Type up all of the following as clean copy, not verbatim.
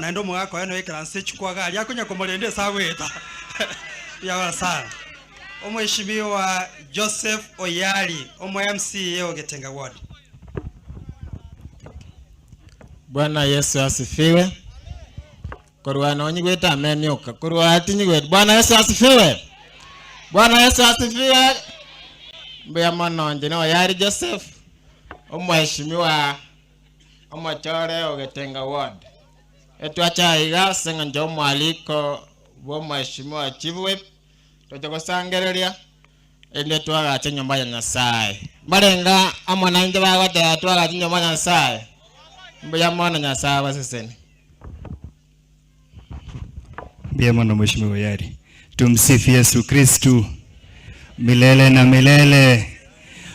naende omogaka oye noikaranse echukwa iga aria akonya komorenda ase agoeta. Mbuya mono sana. Omweshimiwa Joseph Oyari, omo MCA o Getenga Ward. Bwana Yesu asifiwe. Korwa nonyigwete amen oka. Korwa aa tinyigweti. Bwana Yesu asifiwe. Bwana Yesu asifiwe. Mbuya mono inche noyari Joseph, omweshimiwa omochore o Getenga Ward. Etwacha aiga ase eng'encho y'omwaliko bw'omweshimiwa Chief Whip, toche gosangereria erinde twagache enyomba ya Nyasaye. Mbarenga amo nainche bagoteba twagache enyomba ya Nyasaye? Mbuya mono Nyasaye abasesenie. Mbuya mono Mheshimiwa Oyari. Tumsifu Yesu Kristu milele na milele.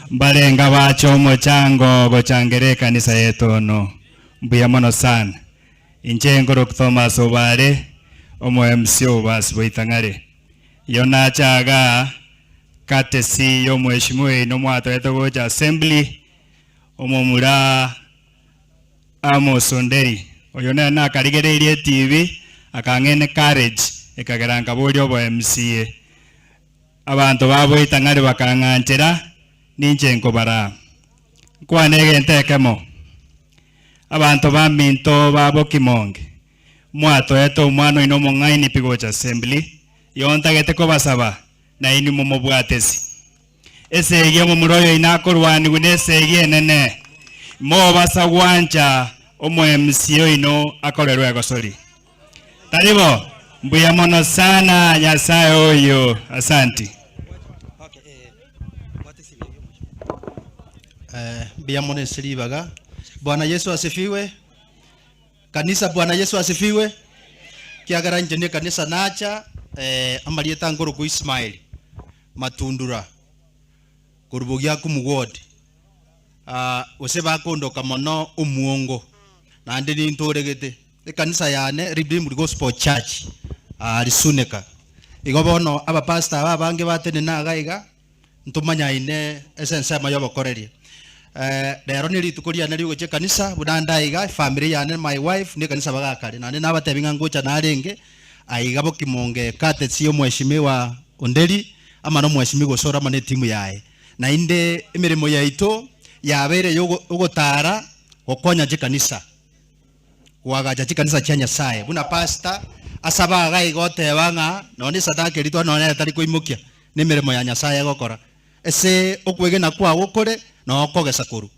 Mbarenga bache omochango gochangera ekanisa yetu ono. Mbuya mono sana. Inche nkorokwa Thomas Obare, omo MC obobasi bwa Itang'are. Iyo nacha igaa courtesy ya omweshimiwa oino mwatoete gocha assembly, omomura Amos Onderi, oyo nere nakarigereirie etibi akang'a encourage ekagera nkaboria obo MCA. Abanto ba Boitang'ari bakang'anchera ninche nkobaraa. Nkwane egento ekemo, abanto baminto ba Bokimonge, mwatoete omwana oino omong'aini pi gocha assembly, igo ntagete kobasaba nainwe momobwatesi. Esegi omomura oyo inakorwanigwe nesegi enene, mobasa gwancha omo-MC oino akorerwe egosori. Tari bo? Mbuya mono sana Nyasae oyo. Asanti. Eh, mbuya mono ase ribaga. Bwana Yesu asifiwe. Kanisa Bwana Yesu asifiwe. Kiagera inche ne kanisa nacha eh, amarieta nkorokwa Ismael. Matundura, korwa Bogiakumu Ward, gose bakondoka mono omwongo, naende nintoregete ekanisa yane Redeemed Gospel Church Risuneka. Igo bono abapastor aba abange batenene iga iga, ntomanyaine ase ensemo y'obokoreria. Rero nerituko riane riogochia ekanisa, buna nde aiga, efamiri yane, my wife, na ekanisa bagakare. Naende nabatebia ng'a ngocha narenge, Aiga bokimonge courtesy y'omweshimiwa Onderi ama nomweshimiwa Osoro amo netimu yaye. Naende emeremo yaito yabeire y'ogotara gokonya chikanisa, goagacha chikanisa chia Nyasaye. Buna pastor asaba iga iga oteba ng'a nonya esadaka eria twane nonya nere tari koimokia, nemeremo ya Nyasaye egokora. Ase okwegena kwao okore nokogesa korwa.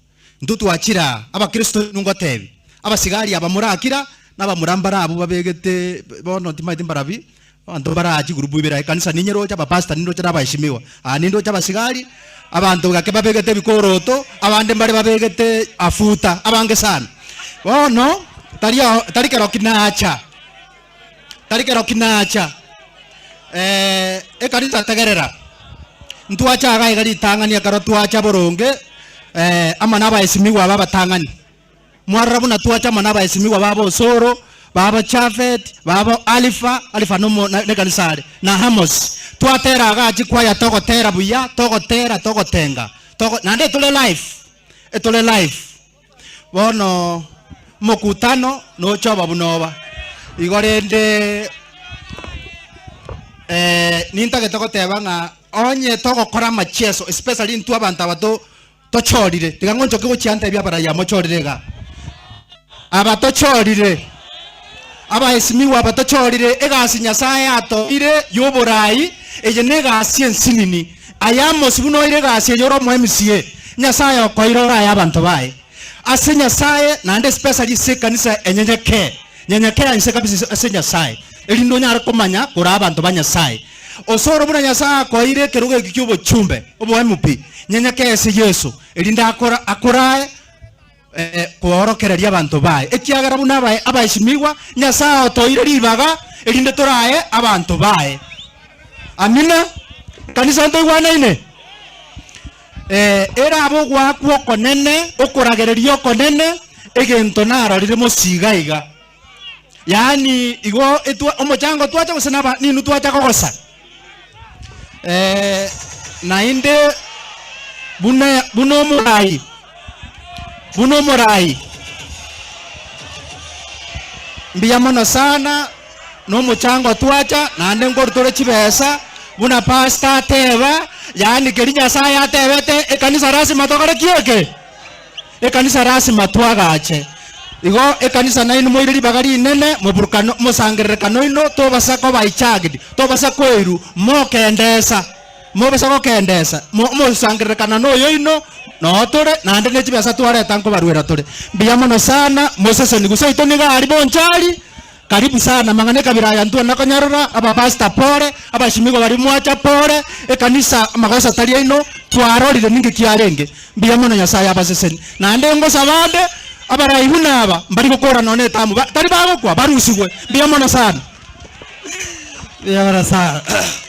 Intwe twachire aa, Abakristo inwe ngotebi, abasigari aba morakira, na abamura mbare abwo babegete bono timaeti mbarabi, abanto mbare aa chigurupu ibere aa ekanisa ninyeroche, abapastor nindoche na abaheshimiwa, aa nindoche abasigari, abanto gake babegete ebikoroto, abande mbare babegete afuta, abange sana. Bono, tari ao tari kero ki nacha, tari kero ki nacha ekanisa tegerera, ntwacha iga iga ritang'ani ekero twacha boronge amo na abaesimigwa aba abatang'ani. Mwarora buna twacha amo na abaesimigwa babo Osoro, babo Jafet, babo Alifa, Alifa nomo na nekanisa are, na Amos. Twatera iga chikwaya togotera buya, togotera togotenga, togo naende etore live, etore live. Bono omokutano noche oba buna oba. Igo rende nintagete goteba ng'a onye togokora amacheso especially intwe abanto aba to tochorire, tiga ng'onchoke gochia ntebie abarayia mochorire igaa. Aba tochorire, abaesimigwa aba tochorire, egasi Nyasaye atoire y'oborai, eye negasi ensinini. Aye Amosi buna oire egasi eye ore omo MCA, Nyasaye okoire oraye abanto baye. Ase Nyasaye naende especially ase ekanisa enyenyekee, nyenyekea inse kabisa ase Nyasaye, erinde onyare komanya koraa abanto ba Nyasaye. Osoro buna Nyasaye akoeire ekerogo eki ki'obochumbe, obo MP, nyenyekee ase Yeso, erinde akora akorae koorokereria abanto baye, ekiagera buna abae abaesimigwa, Nyasae otoire ribaga, erinde torae abanto baye. Amina. Kanisa ntoigwanaine? Eh, erabe ogoakwa okonene, okoragereria okonene, egento narorire mosiga iga. Yaani igo etwa omochango twacha gose naba ninwe twacha kogosa? Eh, naende buna buna omorai buna omorai. Mbuya mono sana, na omochango twacha, naende nkorwa tore chibesa, buna pastor ateba, yaani keria Nyasaye atebete, ekanisa lasima tokore ki eke? Ekanisa lasima twagache. Igo ekanisa nainwe moire ribaga rinene, moburukano, mosangererekano oino, tobasa koba hijacked, tobasa koirwa, mokendesa, mobasa gokendesa, mo mosangererekana na oyoino, noo tore, naende ne chibesa twareta nkobaruera tore. Mbuya mono sana, mosesenigwe. Seito nigo aria Bonchari, Karibu sana, mang'ana ekabira aya ntwe nakonyarora, abapastor pore, abashimigwa baria mwacha pore, ekanisa amagoso atari aino, twarorire ninki kiarenge. Mbuya mono Nyasaye abaseseni. Naende ngosaba ande, abarai buna aba, mbari gokora nonya etamu, ba tari bagokwa, barusigwe. Mbuya mono sana. Mbuya mono sana.